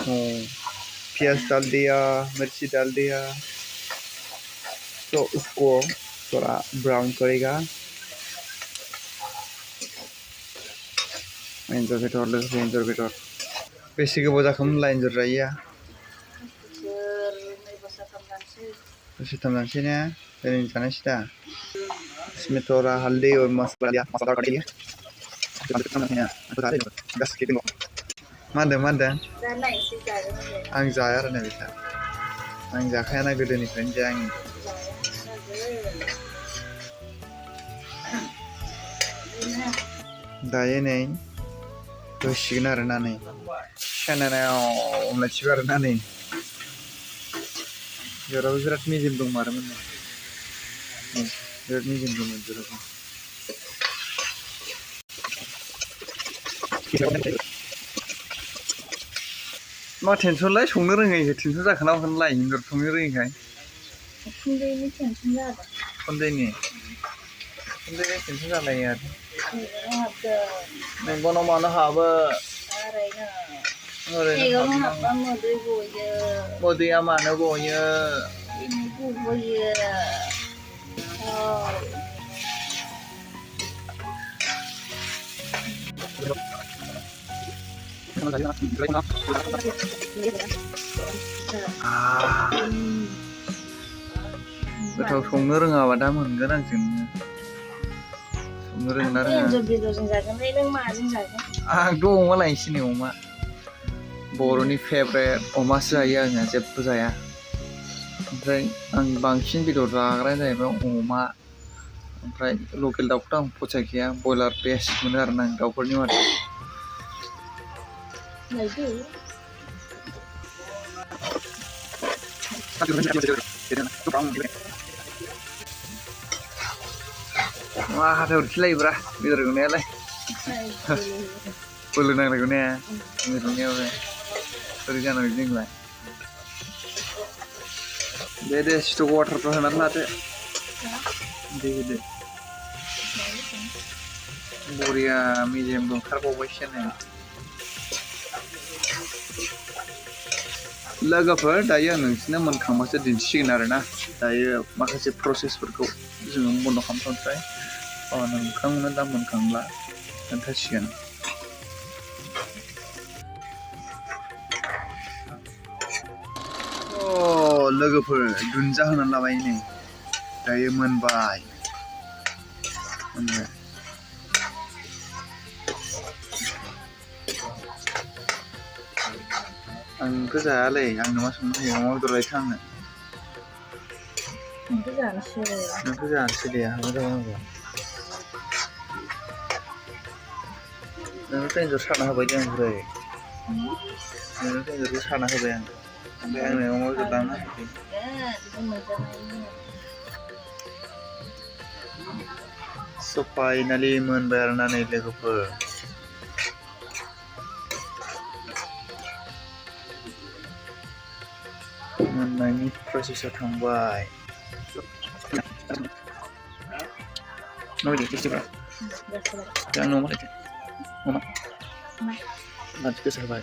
प्याज डाल दिया, मिर्ची डाल दिया, तो उसको थोड़ा ब्राउन करेगा। एन्जर बेदर लोगोफोर एन्जर बेदर बेसे गोबाव जाखोमोनलाय एन्जर जायैया? बोसोरथाम जानोसै ने? दिनै जानोसै दा? इसमें थोड़ा हल्दी और मसाला डाल दिया। मा होनदों? आं जाया आरो ना बिसा। आं जाखायाना गोदोनिफ्रायनो जाया आङो। दायो नै होसिगोन आरोना नै सेनायाव हमलायसिगोन आरोना नै जेरावबो बिराद मेजेम दंमारोमोन नै बिराद मेजेम दंमोन जेरावबो। मा टेनसनलाय संनो रोङैखाय टेनसन जाखोना माखोनोलाय एन्जर संनो रोङैखाय? उखुन्दैनि टेनसन जादों। उखुन्दैनि टेनसन जालायो आरो। नोंबोनाव मानो हाबो? ओरैनो हाबबा मोदै गयो। मोदैया मानो गयो? गबोयो। गोथाव संनो रोङाबा दा मोनगोन आंजों नोङो। संनो रोंना रोङा? एन्जर बेदरजों जागोनलै नों माजों जागोन? आंथ' अमा लायनोसै नै अमा। बर'नि फेभरेट अमासो जायो आङो जेबो जाया। ओमफ्राय आं बांसिन बेदर जाग्रायानो जाहैबाय अमा। ओमफ्राय लकेल दाउखौथ' आं फसायखाया बयलार बेस्ट मोनो आरोना आं दाउफोरनि मादाव। मा हाथाय उरखिलायोब्रा बेदर एवनायालाय बोलो नांलायगौ ने बेदर एवनायावलाय बोरै जानांगौ जोंलाय। दे स्टक वाटारफ्राव होनानै लादो। दे होदो। बरिया मेजेमबो ओंखारबावबायसो नै। लोगोफोर दायो आं नोंसोरनो मोनखांबासो दिन्थिसिगोन आरोना। दायो माखासे प्रसेसफोरखौ जोङो बन्द' खालामथ'नोसै। नोंथांमोननो दा मोनखांब्ला खोन्थासिगोन। लोगोफोर दुन्दिया होनानै लाबाय नै दायो मोनबाय। आंथ' जायालै आंनो मा संनो होयो अमा बेदर लायथो आंनो। नोंथ' जानोसै दे मा जाबावनांगौ। नोंनोथ' एन्जर साना होबाय दे ओमफ्राय नोंनोथ' एन्जरखौ साना होबाय आं ओमफ्राय आंनो अमा बेदर लांना होफै। स' फाइनालि मोनबाय आरोना नै लोगोफोर। मोननायनि प्रसेसआव थांबाय। माबायदि टेस्टिफ्रा? आंनो अमा लायदो। अमा मानसि गोसा होबाय।